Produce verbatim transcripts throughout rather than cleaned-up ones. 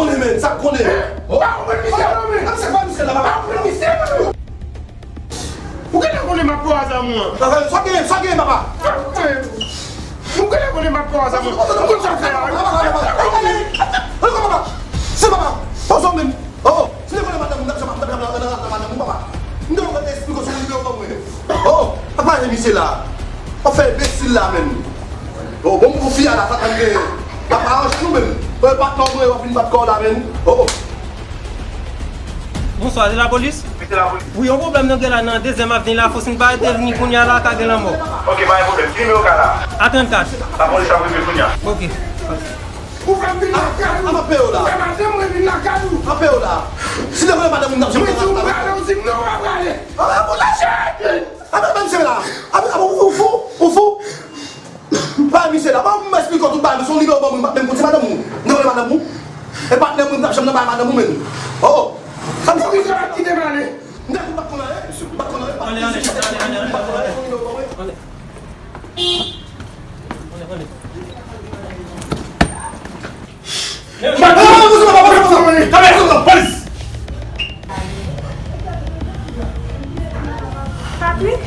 Konnen, men, sa konnen. Oh, pa konprann misye non, men. Sa pa misye la, papa. Pa konprann misye non. Ou genlè konnen m ap pran zam ou an. Sa gen, sa gen, papa. Ou genlè konnen m ap pran zam ou an. Ou konn sa w fè a, wi. Papa, papa, papa. Se papa. Papa, papa. Oh, oh. Si te konnen madanm ou, m t ap janm, m t ap janm nan madanm ou, papa. M te konn esplike w sou nimewo ban mwen. Oh, pa pale misye la. W ap fè enbesil la menm. Oh, bon, pou fi a la, sa tann gen. Papa, aranje nou menm. Patnè w mwen, w ap vin bat kò w la menm. Oh, oh. Bonswa, se lapolis? Wi, se lapolis. Wi, yon pwoblèm nou gen la nan dezyèm avni la, fò si n pa rete vini kounye a la, ka gen lanmò. Ok, pa gen pwoblèm. Ki nimewo w ka la? A trannkat. Lapolis ap rive kounye a. Ok. Ou fè m vin lakay ou. Ou fè madanm mwen vin lakay ou. Anpe yo la. Si te konnen madanm ou, m t ap janm nan madanm ou. Mwen di w prale, ou di m non, ou pa prale. Anpe, anpe, anpe, misye la. Anpe, anpe, ou fou, ou fou. Pa misye la. Bon, m esplike w tout bagay, se yon nimewo ban mwen, m pa t menm konn se madanm ou. M te konnen madanm ou. E patnè mwen, m t ap janm nan bay madanm ou menm. Oh, oh. Sa m sa. Poukisa w ap kite m ale? M te konn pa t konn anyen. M pa t konn anyen. Anle, anle, anle, anle, anle. Anle. Patrick?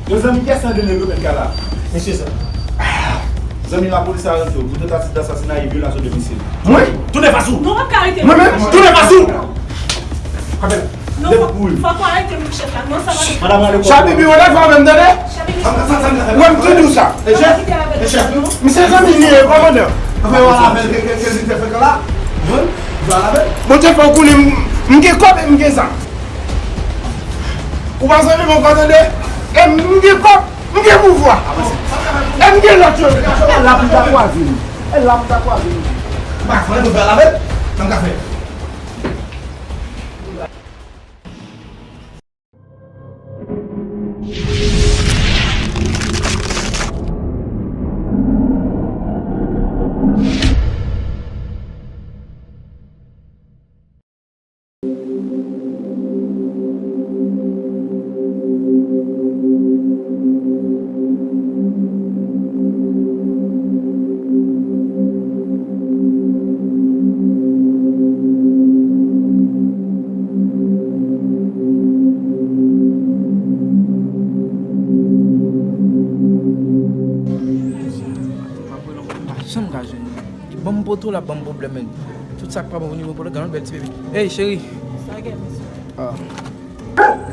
Yo, zanmi, kiyès nan de nèg yo mèt ka la? Mesye sa. Zanmi, lapolis a rantre pou tantativ dasasinay e vyolasyon domisil. Mwen? Tounen fas ou! Non, w ap ka arete m. Mwen menm? Tounen fas ou! Apèl. Non, fòk, fòk ou arete m, chèf la. Non, sa pa. Chabi biwo la, fò menm tande. Chabi biwo. Mwen, m tou di w sa. E chèf? E chèf? Misye zanmi li ye, kòmandan. Anfen, wala, men, ke, ke, ke li te fè kan la? Mwen? Wala, men. Bondye fè w konnen m, m gen kòb e m gen zam. Ou pa zanmi mwen, w pa tande? E m gen kòb. M gen pouvwa. E m gen lòt yo. E la pou ta kwaze nou. E la pou ta kwaze nou. M pa fè nou fè la menm. Sa m ka fè? Janm ka jwenn li. Ban m poto l ap ban m pwoblèm, men. Tout sa k pa bon pou nivo pwoblèm, gade yon bèl ti bebe. Hey, cheri. Sa gen, mesye? Ah.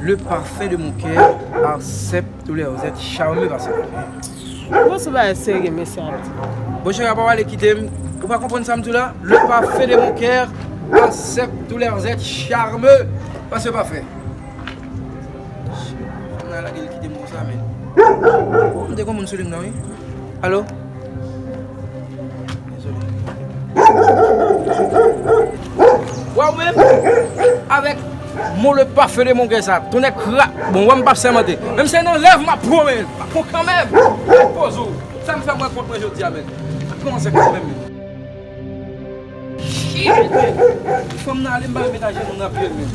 Le parfum de mon cœur, accepte tous les êtres charmés, pa sa. Bon, se bagay serye, mesye ap di. Bon, cheri, apa w ale kite m? Ou pa konprann sa m di w la? Le parfum de mon cœur, accepte tous les êtres charmés, pa se pafè. Fanm nan lage l kite m konsa, men. Oh, m te gon moun sou liy nan, wi. Alo? Dezole. Wè w menm? Avèk mon le parfum de mon cœur sa. Tonnè kra. Bon, wè m p ap sèmante. Menm se nan rèv m ap pwomèt. M ap pran kanmenm. Poze w. Sa m fè mwen kont mwen jodi a, men. Kòmanse kanmenm, men. Shit! Fanm nan ale, m pa renmen ta jwenn moun nan pye l, men.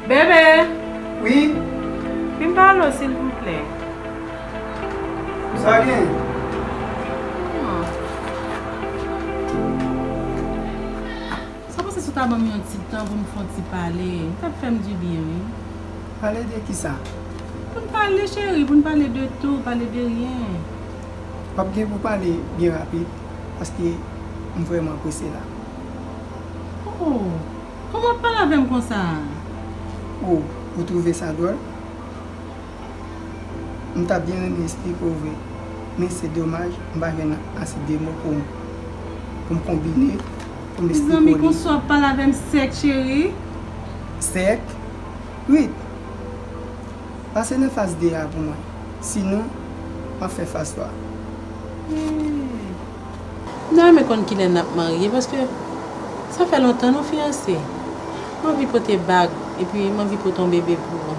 Bebe! Wi? Vin pale w, silvouplè. Sa gen? Non. Sa pase si w ta ban m yon ti tan pou m fè yon ti pale? Li t ap fè m dibyen, wi. Pale de kisa? Pou n pale, cheri, pou n pale de tou, pale de ryen. W ap gen pou pale byen rapid, paske m vrèman prese la. Oh, kòman w ap pale avè m konsa a? Oh, ou twouve sa dwòl? M ta byen renmen esplike w vre, men se domaj, m pa jwenn ase de mo pou m, pou m konbine, pou m esplike w li. Mezanmi, konsa w ap pale avè m sèk, cheri? Sèk? Wi. Pase nan faz de a pou mwen. Sinon, m ap fè faz twa. Hmm. M ta renmen konn kilè n ap marye, paske sa fè lontan nou fiyanse. M anvi pote bag, epi m anvi pote yon bebe pou ou.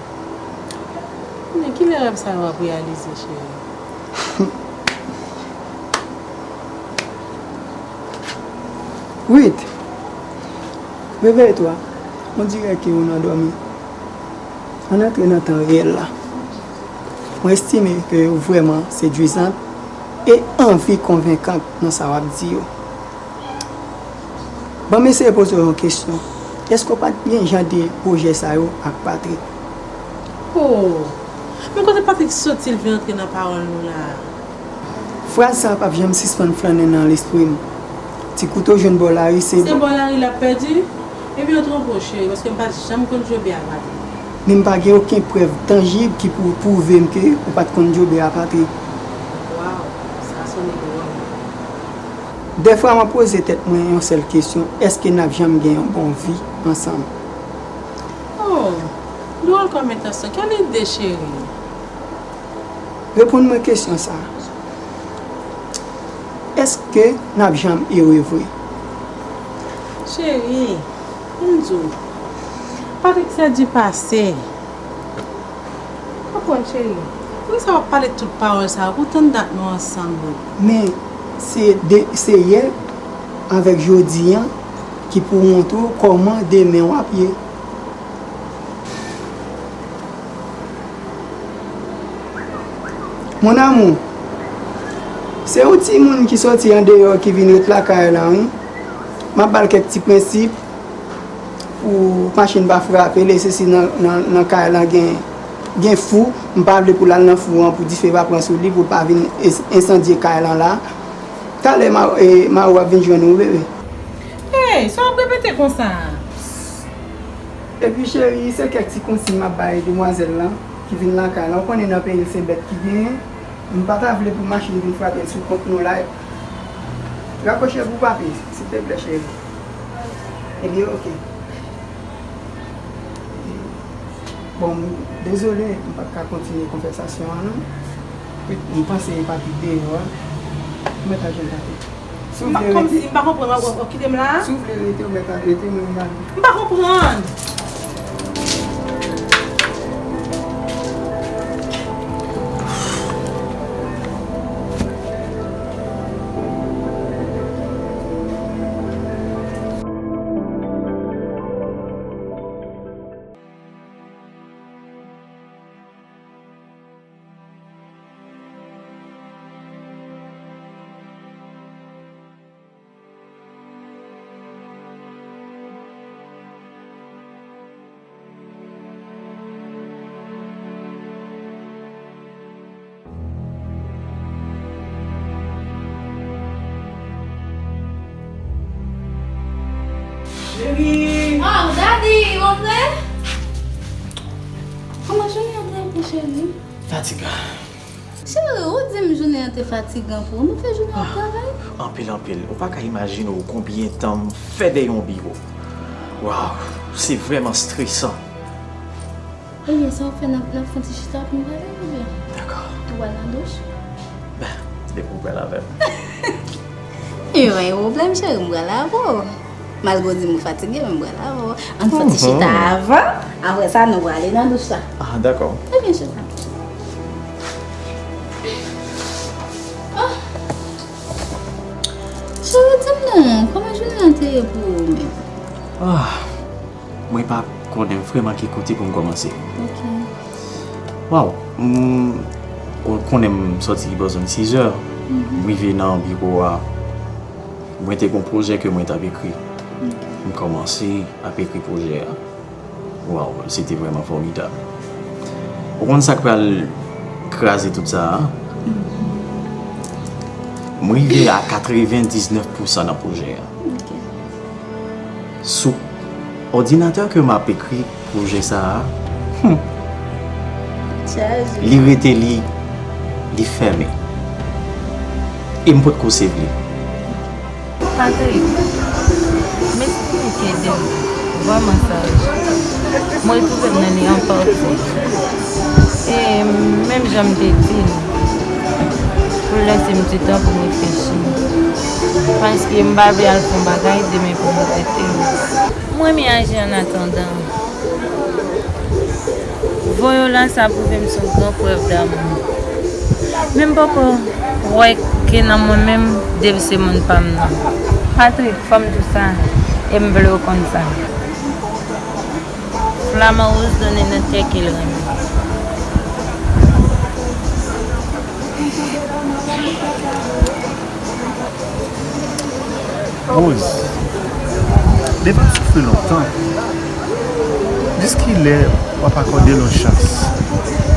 Men kilè rèv sa yo ap reyalize, cheri? Wit, réveille-toi. On dirait que ou nan dòmi. Ann antre nan tan reyèl la. Mwen estime ke ou vrèman sedwizan e anvi konvenkan nan sa w ap di yo. Ban m eseye poze w yon kesyon. Èske w pa t gen jan de pwojè sa yo ak Patrick? Oh! Men kote Patrick soti l vin antre nan pawòl nou la a? Fraz sa a p ap janm sispann flannen nan lespri m. Ti kouto jwenn bò lari, se Se bò lari l ap pèdi? Ebyen, ou twonpe w, cheri, paske m pa t janm konn djobe a Patrick. Men m pa gen okenn prèv tanjib ki pou pwouve m ke ou pa t konn djobe a Patrick. Waw, sa sonnen dwòl. Dèfwa, m ap poze tèt mwen yon sèl kesyon, èske n ap janm gen yon bon vi ansanm? Oh, dwòl kòm entansyon, kèl ide, cheri? Reponn mwen kesyon sa a. Èske n ap janm ere vre? Cheri, m di w, Patrick, c'est du passé. Konprann, cheri. Poukisa w ap pale tout pawòl sa yo? Poutan dat nou ansanm, wi. Men, se de, se yè avèk jodi a ki pou montre w kòman demen w ap ye. Mon amour, se yon timoun ki sòti andeyò ki vin ret lakay la, wi. M ap ba l kèk ti prensip pou machin pa frape l, e sesi nan, nan, nan kay lan gen, gen fou. M pa vle pou l al nan fou an, pou dife pa pran sou li, pou l pa vin es-, ensandye kay lan la. Talè, ma, e, Maro ap vin jwenn ou, bebe. Hey, sa w ap repete konsa a? Epi, cheri, se kèk ti konsiy m ap bay demwazèl lan ki vin lakay lan. Ou konnen nan peyi l se bèt ki genyen. M pa ta vle pou machin vin frape l sou kont nou la. Rapwoche pou papi, silteplè, cheri. Ebyen, oke. Bon, m dezole, m pa t ka kontinye konvèsasyon an, non. M panse Patrick deyò a. M mèt al jwenn Patrick. Si w vle rete, kòmsi m pa konprann, w ap, w ap kite m la? Si w vle rete, w mèt al rete, mwen m ale. M pa konprann! Cheri! Oh, daddy, w ap prè? Kòman jounen an te ye pou cheri? Fatigan. Cheri, ou di m jounen an te fatigan pou ou. Nou fè jounen ap travay? Anpil, anpil. Ou pa ka imajine w konbyen tan m fè dèyè yon biwo. Waw, se vrèman stresan. Ebyen, sa w fè, n ap, n ap fè yon ti chita pou n pale, oubyen? Dakò. Ou pral nan douch? Ben, depi w pral avè m. E pa gen pwoblèm, cheri, m pral avè w. Malgre w di m ou fatige, men m pral avè w. Ann fè yon ti chita avan. Apre sa, nou prale nan douch la. Ah, dakò. Ebyen, cheri. Oh. Cheri, di m non, kòman jounen an te ye pou ou menm? Ah. Mwen pa konnen vrèman ki kote pou m kòmanse. Ok. Waw, m, ou konnen m sòti bò zòn sizè, m rive nan biwo a, mwen te gen yon pwojè ke mwen t ap ekri. Ok. M kòmanse ap ekri pwojè a. Waw, se te vrèman fòmidab. Ou konn sa k pral kraze tout sa a? M rive a katrevendiznèf pousan nan pwojè a. Ok. Sou òdinatè ke m ap ekri pwojè sa a, hmm, li rete li, li fèmen. E m potko save li. Patrick, m esplike de vrèman saj. Mwen retwouve m nan li an pati. E menm jan m te di l, pou l lese m ti tan pou m reflechi. Paske m pa vle al fè yon bagay demen pou m regrete l. M renmen aji annatandan. Voye w la, sa pwouve m se yon gran prèv damou. Men m poko kwè ke nan mwen menm, Dave se moun pa m nan. Patrick, fò m di w sa, e m vle w konn sa. Flaman Rose donnen nan tè ke l renmen. Rose, Dave ap soufri lontan. Jiskilè w ap akòde l yon chans?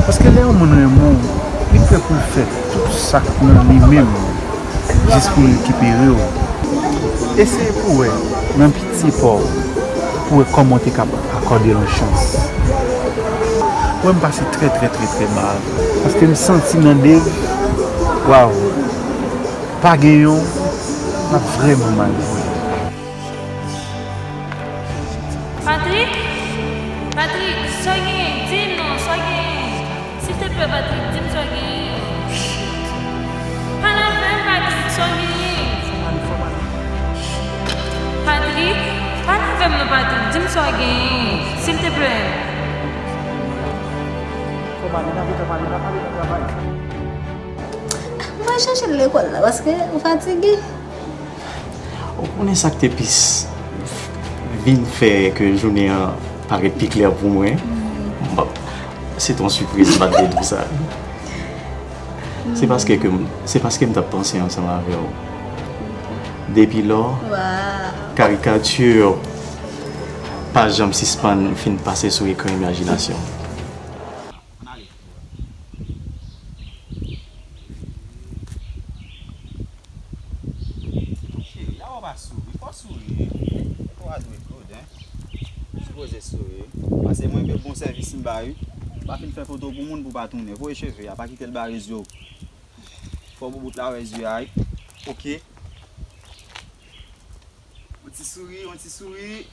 Paske lè yon moun renmen w, li prè pou l fè tout sa k nan li menm jis pou l rekipere w. Eseye pou w wè, nan piti pa w, pou w wè kòman w te kab akòde l yon chans. Ou wè, m pase trè, trè, trè, trè mal. Paske m santi nan Dave, waw, pa gen yon, m ap vrèman mal pou li. Patrick? Patrick, sa w genyen? Di m non, sa w genyen? Silteplè, Patrick, di m sa w genyen. Pale avè m, Patrick, sa w genyen? Patrick, pale avè m non, Patrick, di m sa w genyen, silteplè. M pral chèche l lekòl la, paske m fatige. Ou konnen sa k te plis vin fè ke jounen an parèt pi klè pou mwen? Bon, se t on sipriz, m pa t vle di w sa. Se paske ke m, se paske m t ap panse ansanm avè w. Depi lò, karikati pa janm sispann fin pase sou ekran imajinasyon m. Cheri, a w pa souri, fò w souri. Fò w a dwe good, hein. Sipoze souri. Pase mwen gen bon sèvis m ba wi. Pa fin fè foto pou moun pou pa tounen. Voye cheve a, pa kite l bare zye w. Fò boubout la wè zye a wi. Ok. Yon ti souri, yon ti souri.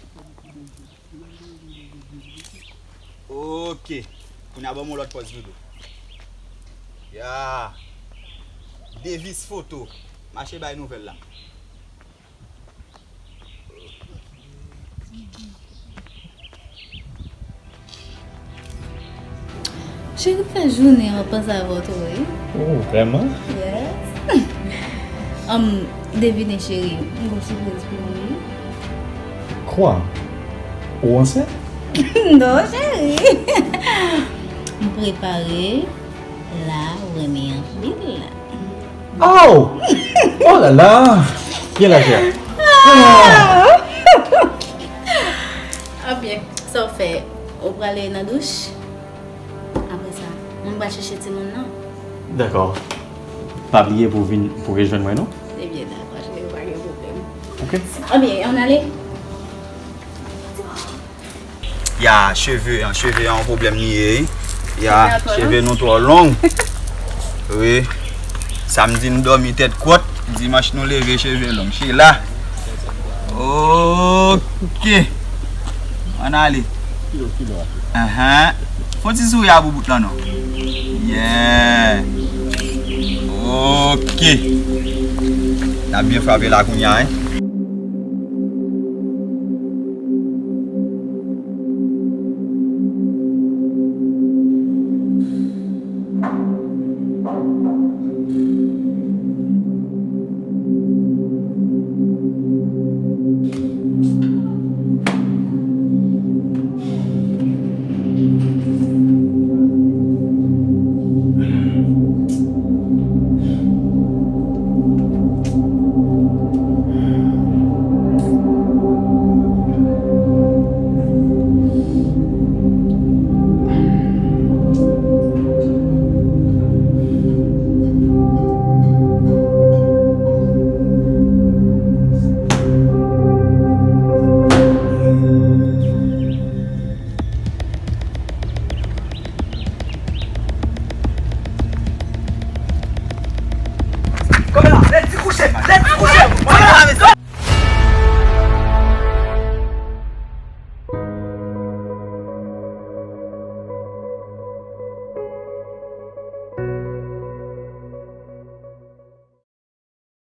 Ok. Kounye a ban m yon lòt pòz, Dodo. Ya. Davis Foto. Mache bay nouvèl la. Cheri, m fè jounen an panse avè w tou wi. Oh, vrèman? Yes. Anm, devine cheri, m gon sipriz pou ou wi. Kwa? Ou ansent? Non cheri. M prepare la ou renmen anpil la. Oh! Oh la la! Byen lajè. Ebyen, sa w fè? Ou prale nan douch? Apre sa, mwen pral chèche timoun nan. Dakò. Pa bliye pou vin pou rejwenn mwen non. Ebyen, dakò, cheri, pa gen pwoblèm. Ok. Ebyen, on ale. Ya, cheve an, cheve an yon pwoblèm li ye wi. Ya, cheve nou twò long. Wi. Samdi n dòmi tèt kwòt, dimanch nou leve cheve long. Chila. Ok. Ann ale. Ahan. Fon ti souri a boubout lan non. Yeah. Ok. N ap byen frape la kounye a, hein.